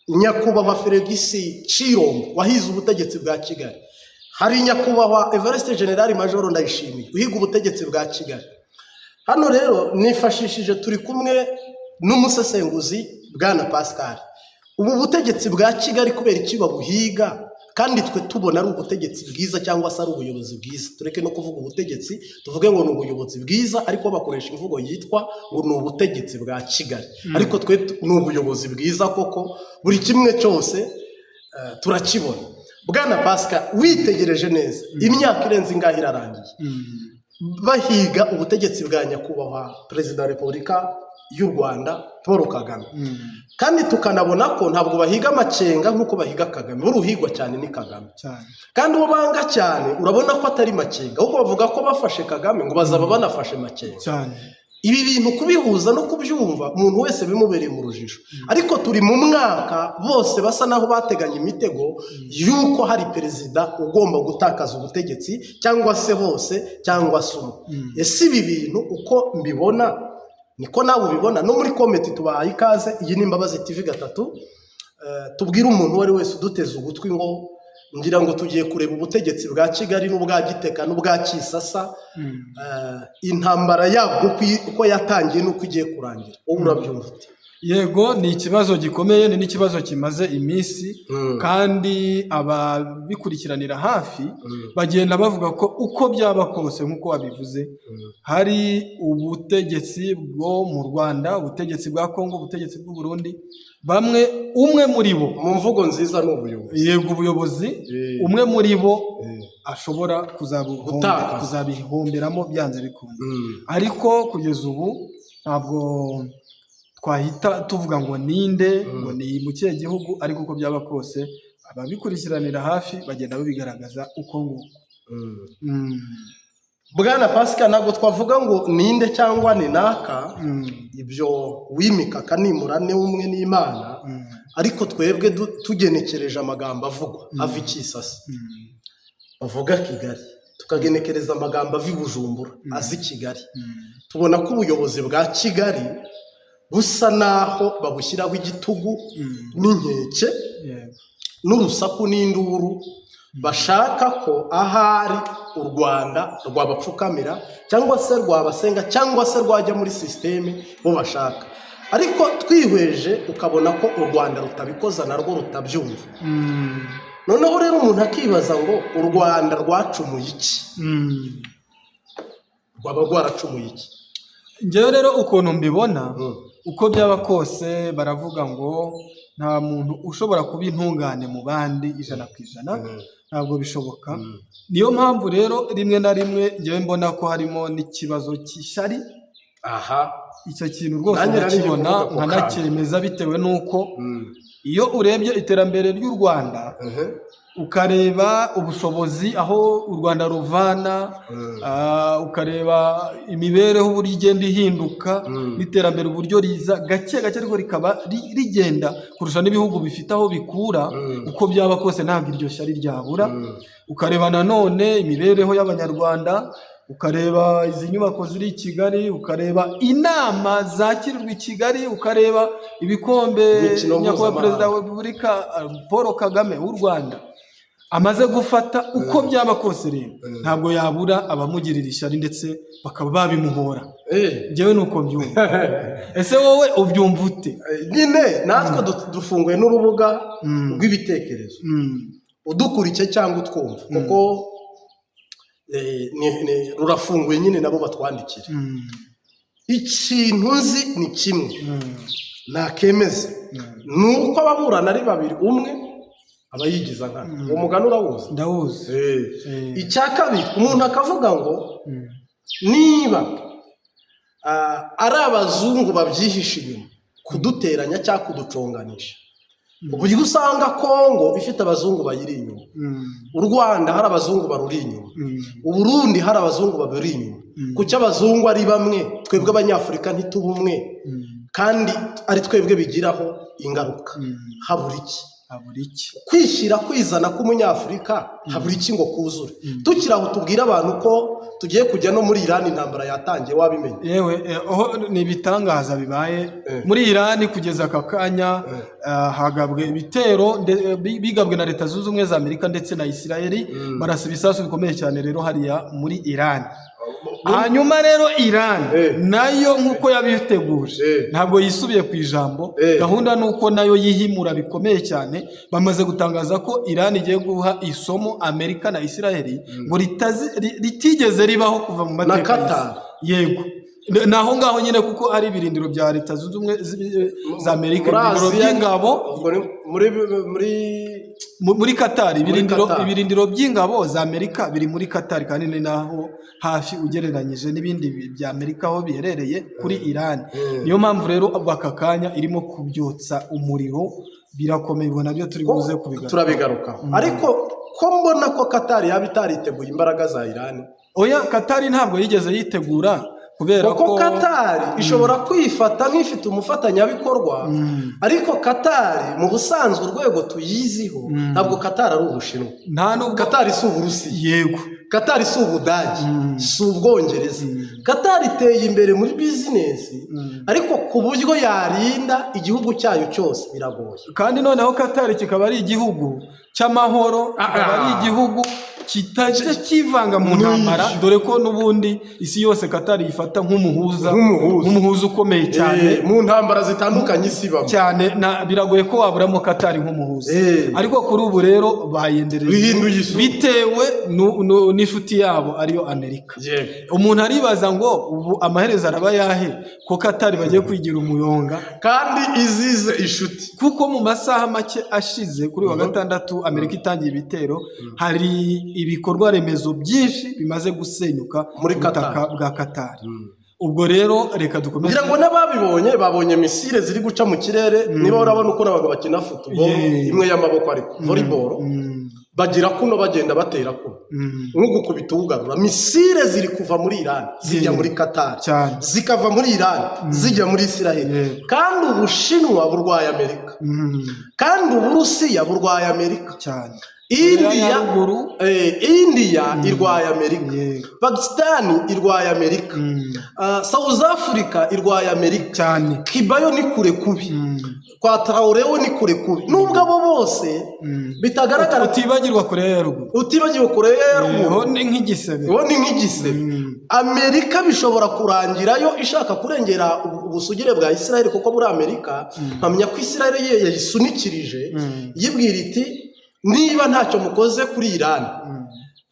Nyakubahwa Felix Tshilombo wahize ubutegetsi bwa Kigali, hari nyakubahwa Evariste General Major Ndayishimiye uhiga ubutegetsi bwa Kigali. Hano rero nifashishije, turi kumwe n'umusesenguzi bwana Pascal. Ubu butegetsi bwa Kigali, kubera iki babuhiga kandi twe tubona ari ubutegetsi bwiza cyangwa se ari ubuyobozi bwiza? Tureke no kuvuga ubutegetsi, tuvuge ngo ni ubuyobozi bwiza, ariko bakoresha imvugo yitwa ngo ni ubutegetsi bwa Kigali, ariko twe ni ubuyobozi bwiza koko, buri kimwe cyose turakibona. Bwana Pascal, witegereje neza, imyaka irenze ingahe irarangiye bahiga ubutegetsi bwa nyakubahwa Perezida wa Repubulika y'u Rwanda Paul Kagame, kandi tukanabona ko ntabwo bahiga Makenga nk'uko bahiga Kagame. Uruhigwa cyane ni Kagame. Cyane. Kandi uwo banga cyane urabona ko atari Makenga, ahubwo bavuga ko bafashe Kagame ngo bazaba banafashe Makenga. Ibi bintu kubihuza no kubyumva, umuntu wese bimubereye mu rujijo, ariko turi mu mwaka bose basa naho bateganya imitego y'uko hari perezida ugomba gutakaza ubutegetsi, cyangwa se bose, cyangwa se umwe. Ese ibi bintu uko mbibona niko nawe ubibona? No muri comment tubahaye ikaze. Iyi ni Imbabazi TV 3. Tubwire umuntu uwo ari wese uduteze ugutwi ngo ngira ngo tugiye kureba ubutegetsi bwa Kigali n'ubwa Giteka n'ubwa Kisasa, intambara yabwo uko yatangiye n'uko igiye kurangira. Wowe urabyumva ute? Yego, ni ikibazo gikomeye, ni n'ikibazo kimaze iminsi, kandi ababikurikiranira hafi bagenda bavuga ko uko byaba kose, nk'uko wabivuze, hari ubutegetsi bwo mu Rwanda, ubutegetsi bwa Kongo, ubutegetsi bw'u Burundi, bamwe, umwe muri bo Mu mvugo nziza ni ubuyobozi. Yego, ubuyobozi. Umwe muri bo ashobora Gutakaza. kuzabihomberamo byanze bikunze, ariko kugeza ubu ntabwo twahita tuvuga ngo ninde, ngo ni mu kihe gihugu, ariko uko byaba kose ababikurikiranira hafi bagenda babigaragaza uko nguko. Bwana Pascal, ntabwo twavuga ngo ninde cyangwa ni naka. Ibyo wimika akanimura ni umwe n'Imana, ariko twebwe tugenekereje amagambo avugwa ava i Kisasa, bavuga Kigali, tukagenekereza amagambo ava i Bujumbura aza i Kigali, tubona ko ubuyobozi bwa Kigali busa naho babushyiraho igitugu n'inkeke n'urusaku n'induru, bashaka ko ahari u Rwanda rwabapfukamira cyangwa se rwabasenga cyangwa se rwajya muri système bo bashaka, ariko twihweje ukabona ko u Rwanda rutabikoza narwo rutabyumva. Noneho rero umuntu akibaza ngo u Rwanda rwacumuye iki? Rwaba rwaracumuye iki? Njyewe rero ukuntu mbibona, uko byaba kose baravuga ngo nta muntu ushobora kuba intungane mu bandi 100%, ntabwo bishoboka. Niyo mpamvu rero rimwe na rimwe njyewe mbona ko harimo n'ikibazo cy'ishyari. Icyo kintu rwose Nanjye nari ngiye ndakibona kuvuga ako kantu. nkanacyemeza, bitewe n'uko iyo urebye iterambere ry'u Rwanda, ukareba ubushobozi aho u Rwanda ruvana, ukareba imibereho uburyo igenda ihinduka, n'iterambere uburyo riza gake gake ariko rikaba rigenda kurusha n'ibihugu bifite aho bikura, uko byaba kose ntabwo iryo shyari ryabura. Ukareba nanone imibereho y'Abanyarwanda, ukareba izi nyubako ziri i Kigali, ukareba inama zakirirwa i Kigali, ukareba ibikombe Imikino nyakubahwa Perezida mpuzamahanga. wa Repubulika Paul Kagame w'u Rwanda amaze gufata. Uko byaba kose rero ntabwo yabura abamugirira ishyari ndetse bakaba babimuhora. Njyewe ni uko mbyumva. Ese wowe ubyumva ute? Nyine natwe dufunguye n'urubuga rw'ibitekerezo, udukurikiye cyangwa utwumva, kuko rurafunguye nyine, nabo batwandikira. Ikintu nzi ni kimwe nakemeza, ni uko ababurana ari babiri, umwe aba yigiza nkana. Uwo mugani urawuzi? Ndawuzi. Icya kabiri, umuntu akavuga ngo niba ari abazungu babyihishe inyuma kuduteranya cyangwa kuduconganisha, uburyo usanga Kongo ifite abazungu bayiri inyuma, u Rwanda hari abazungu baruri inyuma, Uburundi hari abazungu baburi inyuma, kuki abazungu ari bamwe, twebwe Abanyafurika ntitube umwe, kandi ari twebwe bigiraho ingaruka? Habura iki? Habura iki? Kwishyira kwizana k'Umunyafurika habura iki ngo kuzure? Tukiri aho, tubwire abantu ko tugiye kujya no muri Irani, intambara yatangiye, wabimenye? Yewe, aho ni ibitangaza bibaye muri Irani kugeza aka kanya. Hagabwe ibitero bigabwe na Leta Zunze Ubumwe za Amerika ndetse na Isirayeli, barasa ibisasu bikomeye cyane rero hariya muri Irani. Hanyuma rero Irani nayo nk'uko yabiteguje ntabwo yisubiye ku ijambo. Gahunda ni uko nayo yihimura bikomeye cyane. Bamaze gutangaza ko Irani igiye guha isomo Amerika na Isirayeli ngo ritigeze ribaho kuva mu mateka y'isi. Qatar. Yego, ni aho ngaho nyine, kuko ari ibirindiro bya Leta Zunze Ubumwe za Amerika, Muri ibirindiro Aziya, by'ingabo. Ubwo ni muri Muri Katari, ibirindiro Qatar. Ibirindiro by'ingabo za Amerika biri muri Katari, kandi ni naho hafi ugereranyije n'ibindi bya Amerika aho biherereye kuri Iran. Niyo mpamvu rero aka kanya irimo kubyotsa umuriro, birakomeye. Ubwo nabyo turi buze kubigaruka. Turabigarukaho, ariko ko mbona ko Katari yaba itariteguye imbaraga za Irani? Oya, Katari ntabwo yigeze yitegura kubera kuko ko Katari ishobora kwifata nk'ifite umufatanyabikorwa, ariko Katari mu busanzwe urwego tuyiziho, ntabwo Katari ari Ubushinwa. Nta nubwo. Katari si Uburusiya. Katari si Ubudage, si Ubwongereza. Katari iteye imbere muri bizinesi, ariko ku buryo yarinda igihugu cyayo cyose biragoye. Kandi noneho Katari kikaba ari igihugu cy'amahoro, kikaba ari igihugu kitajya kivanga mu ntambara, dore ko n'ubundi isi yose Katari yifata nk'umuhuza. Nk'umuhuza. Nk'umuhuza ukomeye cyane. Mu ntambara zitandukanye isi ibamo. Cyane, biragoye ko waburamo Katari nk'umuhuza. Ariko kuri ubu rero bayendereje. Bihinduye isura. Bitewe n'inshuti yabo ariyo Amerika. Umuntu aribaza ngo ubu amaherezo araba yahe, ko Katari bagiye kwigira umuyonga kandi izize inshuti? Kuko mu masaha make ashize, kuri uyu wa gatandatu, Amerika itangiye ibitero, hari ibikorwa remezo byinshi bimaze gusenyuka muri ku butaka Qatar. bwa Katari. Ubwo rero reka dukomeze. Ngira ngo n'ababibonye babonye misile ziri guca mu kirere. Niba urabona ukuntu abantu bakina football, imwe y'amaboko, ariko volleyball, bagira kuno, bagenda batera kuno, nk'ugukubita uwugarura. Misile ziri kuva muri Iran zijya muri Qatar, zikava muri Iran zijya muri Israel. Kandi Ubushinwa burwaye Amerika, kandi Uburusiya burwaye Amerika. India, Korea ya ruguru. India irwaye Amerika. Pakistan irwaye Amerika. South Africa irwaye Amerika. Cuba yo ni kure kubi, kwa Traoré we ni kure kubi, nubwo abo bose bitagaragara. Utibagirwa Korea ya Ruguru. Utibagiwe Korea ya ruguru. Ho ni nk'igisebe. Uwo ni nk'igisebe. Amerika bishobora kurangirayo ishaka kurengera ubusugire bwa Israel, kuko muri Amerika mpamya ko Israel ye yayisunikirije, yibwira iti: "Niba ntacyo mukoze kuri Iran,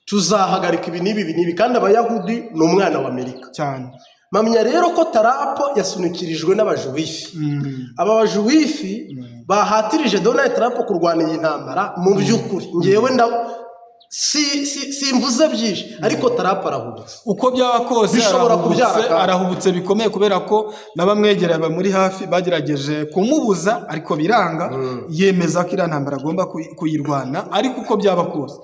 tuzahagarika ibi n'ibi, ibi n'ibi." Kandi Abayahudi ni umwana wa Amerika. Mpamya rero ko Trump yasunikirijwe n'Abajuwifi. Aba Bajuwifi bahatirije Donald Trump kurwana iyi ntambara. Mu by'ukuri ngewe nda si si simvuze byinshi, ariko Trump arahubutse. Uko byaba kose, Bishobora arahubutse, kubyara akaga. Arahubutse bikomeye, kubera ko n'abamwegereye bamuri hafi bagerageje kumubuza ariko biranga, yemeza ko iriya ntambara agomba kuyirwana. Ariko uko byaba kose,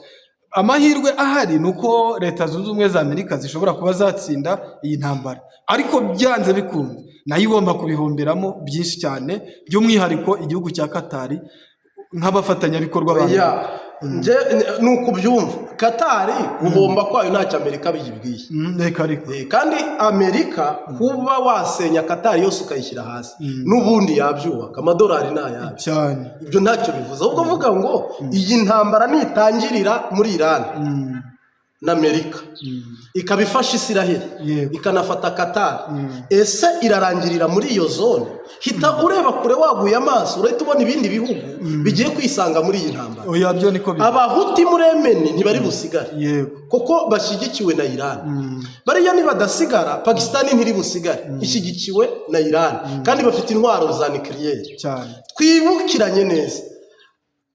amahirwe ahari ni uko Leta Zunze Ubumwe za Amerika zishobora kuba zatsinda iyi ntambara, ariko byanze bikunze nayo igomba kubihomberamo byinshi cyane, by'umwihariko igihugu cya Katari nk'abafatanyabikorwa ba Ya, nje ni ukubyumva, Katari guhomba kwayo ntacyo Amerika biyibwiye. Reka ariko. Kandi Amerika kuba wasenya Katari yose ukayishyira hasi, n'ubundi yabyubaka, amadolari ni ayayo. Ibyo ntacyo bivuze, ahubwo uvuga ngo iyi ntambara nitangirira muri Iran na Amerika ikaba ifasha Isiraheli, ikanafata Katari, ese irarangirira muri iyo zone? Hita ureba kure, waguye amaso, urahita ubona ibindi bihugu bigiye kwisanga muri iyi ntambara. Oya, byo niko biri. Abahuti muri Yemeni ntibari busigare, kuko bashyigikiwe na Iran. Bariya nibadasigara, Pakisitani ntiri busigare, ishyigikiwe na Iran, kandi bafite intwaro za nucléaire. Twibukiranye neza,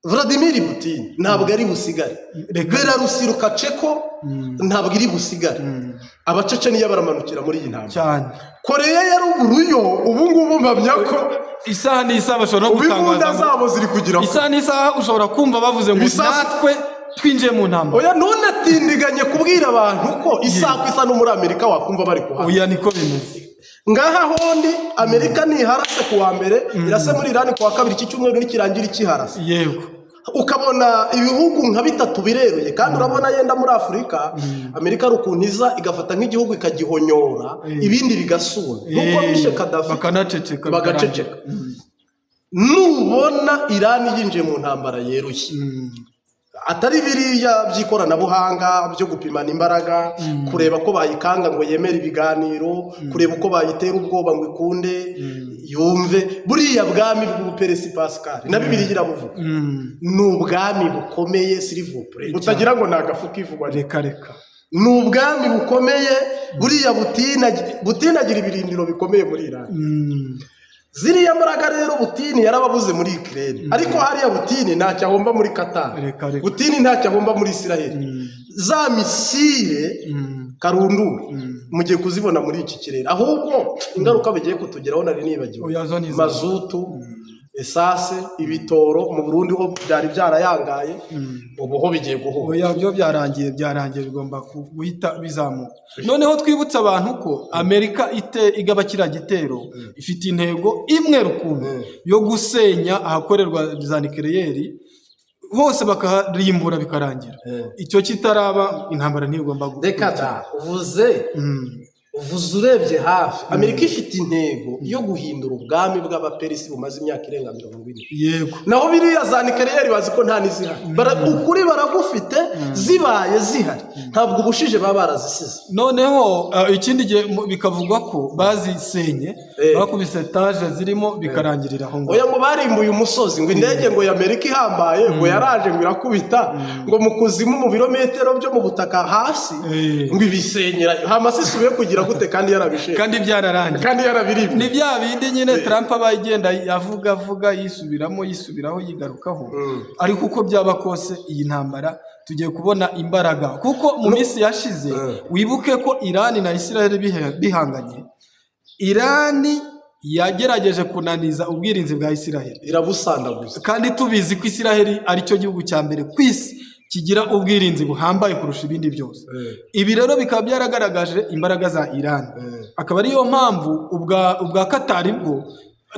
Vladimir Putin ntabwo ari busigare. Belarusi, Lukashenko ntabwo iri busigare. Abaceceniya baramanukira muri iyi ntambara. Koreya ya Ruguru yo ubu ngubu mpamya ko Isaha n'isaha bashobora no ubu imbunda gutangaza zabo ziri kugira isaha n'isaha ushobora kumva bavuze ngo natwe twinjiye mu ntambara. Oya, ntunatindiganye kubwira abantu ko isaha ku isaha no muri Amerika wakumva bari kuhana. Oya, niko bimeze. Ngaha hondi Amerika ntiharase ku wa mbere, irase muri Irani ku wa kabiri, iki cyumweru nikirangira ikiharase. Ukabona ibihugu nka bitatu bireruye, kandi urabona yenda muri Afurika, Amerika hari ukuntu iza igafata nk'igihugu ikagihonyora, ibindi bigasuna, nk'uko bishe Kadafi. Bakanaceceka. Bagaceceka. Nubona Irani yinjiye mu ntambara yeruye, atari biriya by'ikoranabuhanga byo gupimana imbaraga, kureba ko bayikanga ngo yemere ibiganiro, kureba uko bayitera ubwoba ngo ikunde yumve, buriya bwami bw'Ubuperesi, Pascal, na Bibiliya irabuvuga, ni ubwami bukomeye, s'il vous plaît, utagira ngo ni agafu kivugwa. Reka reka. Ni ubwami bukomeye buriya butinagira ibirindiro bikomeye muri Irani. Ziriya mbaraga rero, Butini yarababuze muri Ukraine, ariko hariya Butini ntacyo ahomba muri Qatar. Reka reka. Butini ntacyo ahomba muri Israel. Za missile karundura mugiye kuzibona muri iki kirere. Ahubwo ingaruka bigiye kutugeraho nari nibagiwe. Oya, zo ni izo. Mazutu, essence, ibitoro mu Burundi ho byari byarayangaye, ubu ho bigiye guhura. Oya, byo byarangiye, byarangiye, bigomba guhita bizamuka. Noneho twibutse abantu ko Amerika ite igaba kiriya gitero ifite intego imwe rukumbi yo gusenya ahakorerwa za nucléaire hose, bakaharimbura bikarangira. Icyo kitaraba, intambara ntigomba Reka da, uvuze uvuze urebye hafi. Amerika ifite intego yo guhindura ubwami bw'Abaperisi bumaze imyaka irenga 40. Naho biriya za nucléaire bazi ko nta n'izihari. Ukuri baragufite, zibaye zihari ntabwo ubushije baba barazisize. Noneho ikindi gihe bikavugwa ko bazisenye, bakubise etaje zirimo, bikarangirira aho ngaho. Oya, ngo barimbuye umusozi, ngo indege ngo ya Amerika ihambaye ngo yaraje ngo irakubita ngo mu kuzimu, mu birometero byo mu butaka hasi, ngo ibisenyera hama se isubiye kugira gute kandi yarabishenye? Kandi byararangiye. Kandi yarabirimbye. Ni bya bindi nyine Trump aba agenda avuga avuga, yisubiramo, yisubiraho, yigarukaho. Ariko uko byaba kose, iyi ntambara tugiye kubona imbaraga, kuko mu minsi yashize, wibuke ko Irani na Israel bihanganye, Irani yagerageje kunaniza ubwirinzi bwa Israel. Irabusandaguza. Kandi tubizi ko Israel ari cyo gihugu cya mbere ku isi kigira ubwirinzi buhambaye kurusha ibindi byose. Ibi rero bikaba byaragaragaje imbaraga za Iran, akaba ariyo mpamvu ubwa Katari bwo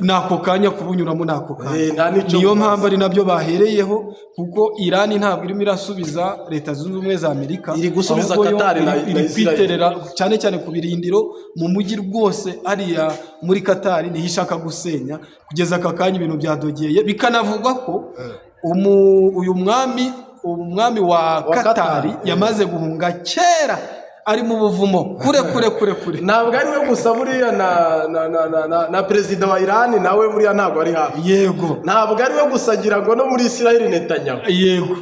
ni ako kanya kubunyuramo, ni ako kanya. Nta n'icyo Niyo bumaze. mpamvu ari nabyo bahereyeho, kuko Iran ntabwo irimo irasubiza Leta Zunze Ubumwe za Amerika, Iri gusubiza ahubwo yo Qatar iri na Israel. kwiterera cyane cyane ku birindiro mu mujyi rwose hariya muri Qatar, niho ishaka gusenya. Kugeza aka kanya ibintu byadogeye, bikanavugwa ko uyu mwami, umwami wa Wa Qatar, Qatar, yamaze guhunga kera, ari mu buvumo kure kure kure kure. Ntabwo ari we gusa, buriya na perezida wa Irani nawe buriya ntabwo ari hafi. Ntabwo ari we gusa, ngira ngo no muri Israel Netanyahu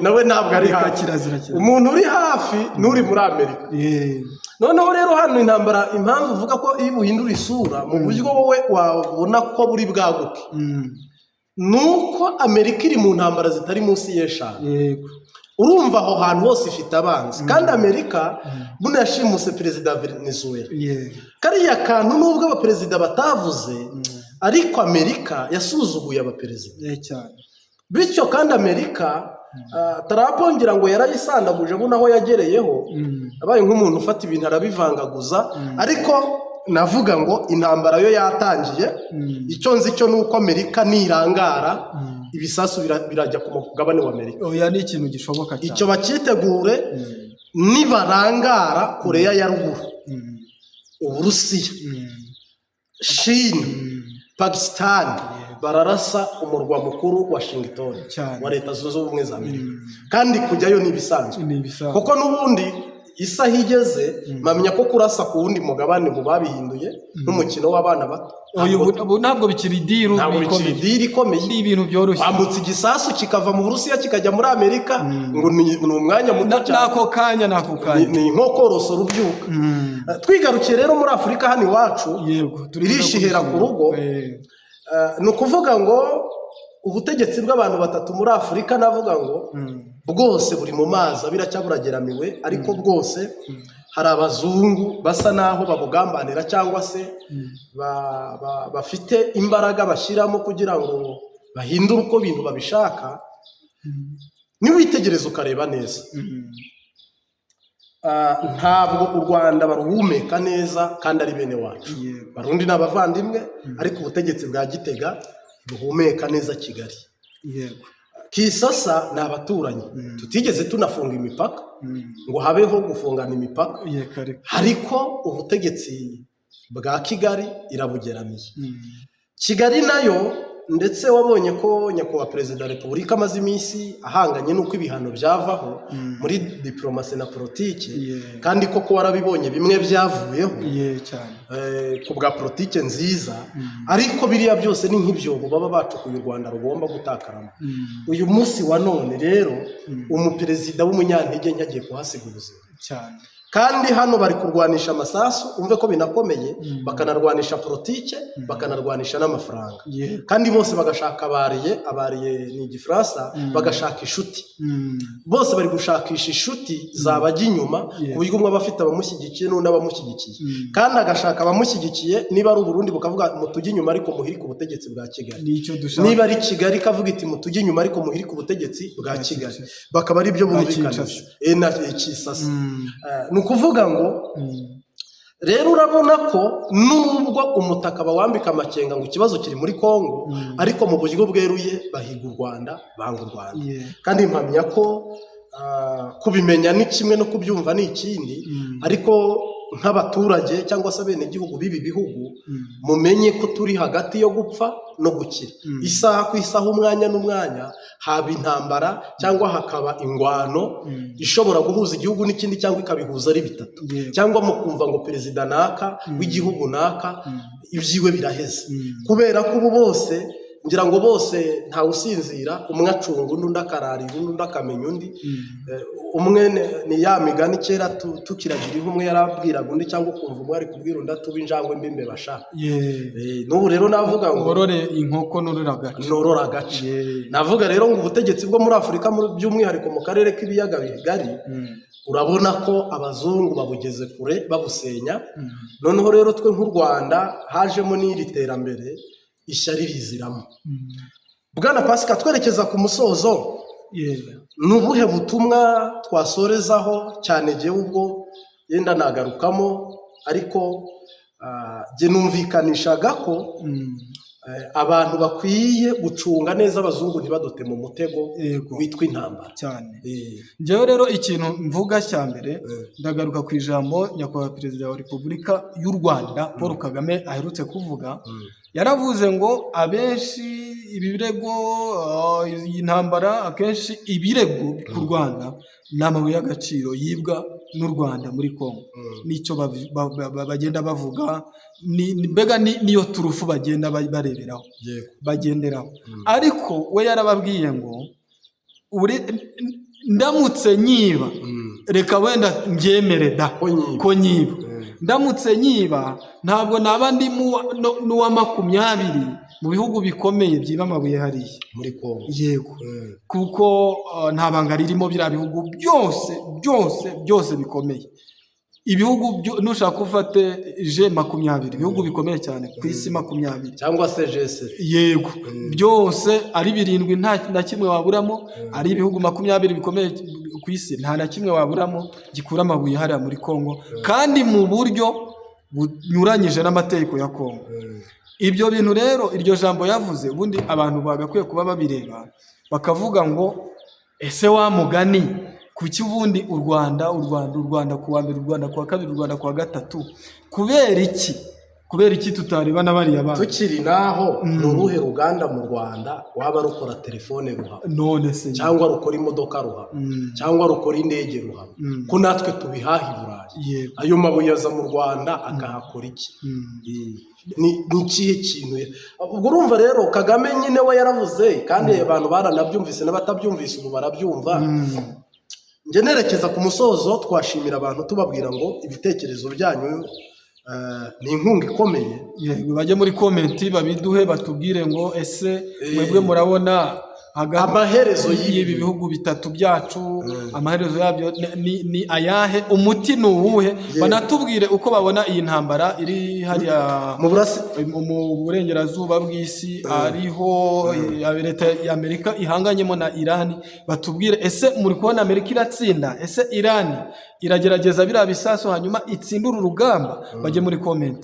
nawe ntabwo ari Reka hafi. Kirazira, kirazira. Umuntu uri hafi n'uri muri Amerika. Noneho rero hano intambara, impamvu uvuga ko iyo buhindura isura mu buryo wowe wabona ko buri bwaguke, ni uko Amerika iri mu ntambara zitari munsi y'eshanu. Urumva aho hantu hose ifite abanzi, kandi Amerika buno yashimuse perezida wa Venezuela. Kariya kantu, nubwo abaperezida batavuze, ariko Amerika yasuzuguye abaperezida. Cyane. Bityo kandi Amerika, Trump ngira ngo yarayisandaguje buno aho yagereyeho, abaye nk'umuntu ufata ibintu arabivangaguza. Ariko navuga ngo intambara yo yatangiye. Icyo nzi cyo ni uko Amerika nirangara, ibisasu birajya ku mugabane wa Amerika. Oya, ni ikintu gishoboka cyane. Icyo bacyitegure, nibarangara, Koreya ya Ruguru, Uburusiya, Shina, Pakisitani bararasa umurwa mukuru Washington wa Leta Zunze Ubumwe za Amerika. Kandi kujyayo ni ibisanzwe. Ni ibisanzwe. Kuko n'ubundi isaha igeze, mpamya ko kurasa ku wundi mugabane mu babihinduye nk'umukino w'abana bato. Oya, ubu ntabwo bikiri deal Ntabwo bikiri bikomeye. Deal ikomeye. Ni ibintu byoroshye. Wambutse igisasu kikava mu Burusiya kikajya muri Amerika, ngo ni umwanya muto cyane. N'ako kanya, n'ako kanya. Ni nko korosora ubyuka. Twigarukiye rero muri Afurika hano iwacu, Yego, turi irishihera ku rugo. Ni ukuvuga ngo ubutegetsi bw'abantu batatu muri Afurika, navuga ngo bwose buri mu mazi abira cyangwa burageramiwe, ariko bwose hari abazungu basa naho babugambanira cyangwa se bafite imbaraga bashyiramo kugira ngo bahindure uko ibintu babishaka. Niwitegereza ukareba neza, ntabwo u Rwanda baruhumeka neza kandi ari bene wacu. Barundi ni abavandimwe, ariko ubutegetsi bwa Gitega buhumeka neza Kigali. Kisasa ni abaturanyi, tutigeze tunafunga imipaka ngo habeho gufungana imipaka, Yeka reka. ariko ubutegetsi bwa Kigali irabugeramiye. Kigali nayo, ndetse wabonye ko nyakubahwa Perezida wa Repubulika amaze iminsi ahanganye n'uko ibihano byavaho muri diporomasi na politiki, kandi koko warabibonye, bimwe byavuyeho Ye cyane. Ku bwa politiki nziza, ariko biriya byose ni nk'ibyobo baba bacukuye u Rwanda rugomba gutakaramo. Uyu munsi wa none rero, umuperezida w'umunyantege nke agiye kuhasiga ubuzima. Kandi hano bari kurwanisha amasasu, umve ko binakomeye, bakanarwanisha politike, bakanarwanisha n'amafaranga, kandi bose bagashaka abariye. Abariye ni Igifaransa, bagashaka inshuti. Bose bari gushakisha inshuti zabajya inyuma, ku buryo umwe aba afite abamushyigikiye n'undi abamushyigikiye, kandi agashaka abamushyigikiye. Niba ari Uburundi, bukavuga: "Mutujye inyuma ariko muhirike ubutegetsi bwa Kigali." Nicyo dushaka. Niba ari Kigali, ikavuga iti: "Mutujye inyuma ariko muhirike ubutegetsi bwa Kigali." Bakaba ari byo bumvikanisha. Kinshasa. Na Kisasa. Ni ukuvuga ngo rero urabona ko nubwo umutaka bawambika amakenga ngo ikibazo kiri muri Kongo, ariko mu buryo bweruye bahiga u Rwanda, banga u Rwanda. Kandi mpamya ko kubimenya ni kimwe no kubyumva ni ikindi, ariko nk'abaturage cyangwa se abenegihugu b'ibi bihugu, mumenye ko turi hagati yo gupfa no gukira. Isaha ku isaha, umwanya n'umwanya, haba intambara cyangwa hakaba ingwano ishobora guhuza igihugu n'ikindi cyangwa ikabihuza ari bitatu, cyangwa mukumva ngo perezida naka w'igihugu naka ibyiwe biraheze, kubera ko ubu bose, ngira ngo bose ntawusinzira. Umwe acunga undi, undi akararira undi, undi akamenya undi. Umwe ni ya migani kera tukiragira inka, umwe yarabwiraga undi, cyangwa ukumva umwe ari kubwira undi ati: "Uba injangwe mbi imbeba sha." N'ubu rero navuga ngo Worore inkoko norora agace. Norora agace. Navuga rero ngo ubutegetsi bwo muri Afurika, by'umwihariko mu karere k'Ibiyaga Bigari, urabona ko abazungu babugeze kure babusenya. Noneho rero twe nk'u Rwanda hajemo n'iri terambere, ishyari riziramo. Bwana Pasika, twerekeza ku musozo, ni ubuhe butumwa twasorezaho cyane? Jyewe ubwo yenda nagarukamo, ariko jye numvikanishaga ko abantu bakwiye gucunga neza abazungu ntibadute mu mutego witwa intambara. Cyane. Njyewe rero ikintu mvuga cya mbere, ndagaruka ku ijambo nyakubahwa Perezida wa Repubulika y'u Rwanda Paul Kagame aherutse kuvuga. Yaravuze ngo abenshi ibi birego, iyi ntambara, akenshi ibirego ku Rwanda ni amabuye y'agaciro yibwa n'u Rwanda muri Congo. Nicyo bagenda bavuga, mbega niyo turufu bagenda bareberaho, bagenderaho. Ariko we yarababwiye ngo ndamutse nyiba, reka wenda mbyemere da, Ko nyiba. ko nyiba, ndamutse nyiba ntabwo naba ndi n'uwa 20 mu bihugu bikomeye byiba amabuye hariya muri Kongo. Yego, kuko nta banga ririmo, biriya bihugu byose byose byose bikomeye, ibihugu nushaka ufate G20, ibihugu bikomeye cyane ku isi 20, cyangwa se G7. Yego, byose ari birindwi nta na kimwe waburamo. Ari ibihugu 20 bikomeye ku isi, nta na kimwe waburamo gikura amabuye hariya muri Congo, kandi mu buryo bunyuranyije n'amategeko ya Congo. Ibyo bintu rero, iryo jambo yavuze, ubundi abantu bagakwiye kuba babireba bakavuga ngo: "Ese wa mugani, kuki ubundi u Rwanda, u Rwanda, u Rwanda ku wa mbere, u Rwanda ku wa kabiri, u Rwanda ku wa gatatu? Kubera iki? Kubera iki tutareba na bariya bana?" Tukiri naho, ni uruhe ruganda mu Rwanda waba rukora telefone ruhaba, None se? cyangwa rukora imodoka ruhaba, cyangwa rukora indege ruhaba, ko natwe tubihaha i Burayi? Ayo mabuye aza mu Rwanda akahakora iki? Ni ikihe kintu? Ubwo urumva rero Kagame nyine we yaravuze, kandi abantu baranabyumvise, n'abatabyumvise ubu barabyumva. Njye nerekeza ku musozo, twashimira abantu, tubabwira ngo ibitekerezo byanyu ni inkunga ikomeye. Yego, bajye muri comment babiduhe, batubwire ngo: "Ese mwebwe murabona hagati amaherezo y'ibi y'ibi bihugu bitatu byacu, amaherezo yabyo ni ayahe? Umuti ni uwuhe?" Banatubwire uko babona iyi ntambara iri hariya mu burasi mu burengerazuba bw'isi, ariho leta ya Amerika ihanganyemo na Irani. Batubwire: ese muri kubona Amerika iratsinda? Ese Irani iragerageza biriya bisasu hanyuma itsinde uru rugamba? Bajye muri comment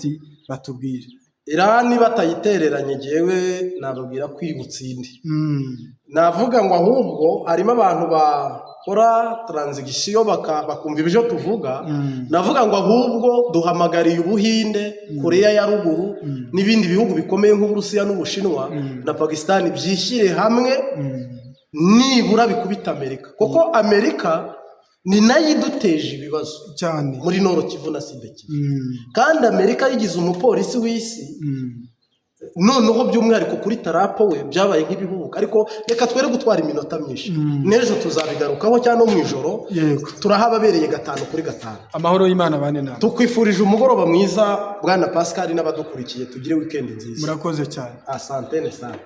batubwire. Irani batayitereranye, jyewe nababwira ko iri butsinde. Navuga ngo ahubwo harimo abantu bakora transition bakumva ibyo tuvuga. Navuga ngo ahubwo duhamagariye Ubuhinde, Koreya ya Ruguru n'ibindi bihugu bikomeye nk'Uburusiya n'Ubushinwa na Pakisitani, byishyire hamwe nibura bikubita Amerika, kuko Amerika ni nayo iduteje ibibazo cyane muri Nord Kivu na Sud Kivu. Kandi Amerika yigize umupolisi w'isi. Noneho by'umwihariko kuri Trump we byabaye nk'ibihubuka, ariko reka twere gutwara iminota myinshi. N'ejo tuzabigarukaho cyangwa no mu ijoro. Turahababereye gatanu kuri gatanu. Amahoro y'Imana bane nawe. Tukwifurije umugoroba mwiza, bwana Pascal, n'abadukurikiye. Tugire weekend nziza. Murakoze cyane. Asantene sana.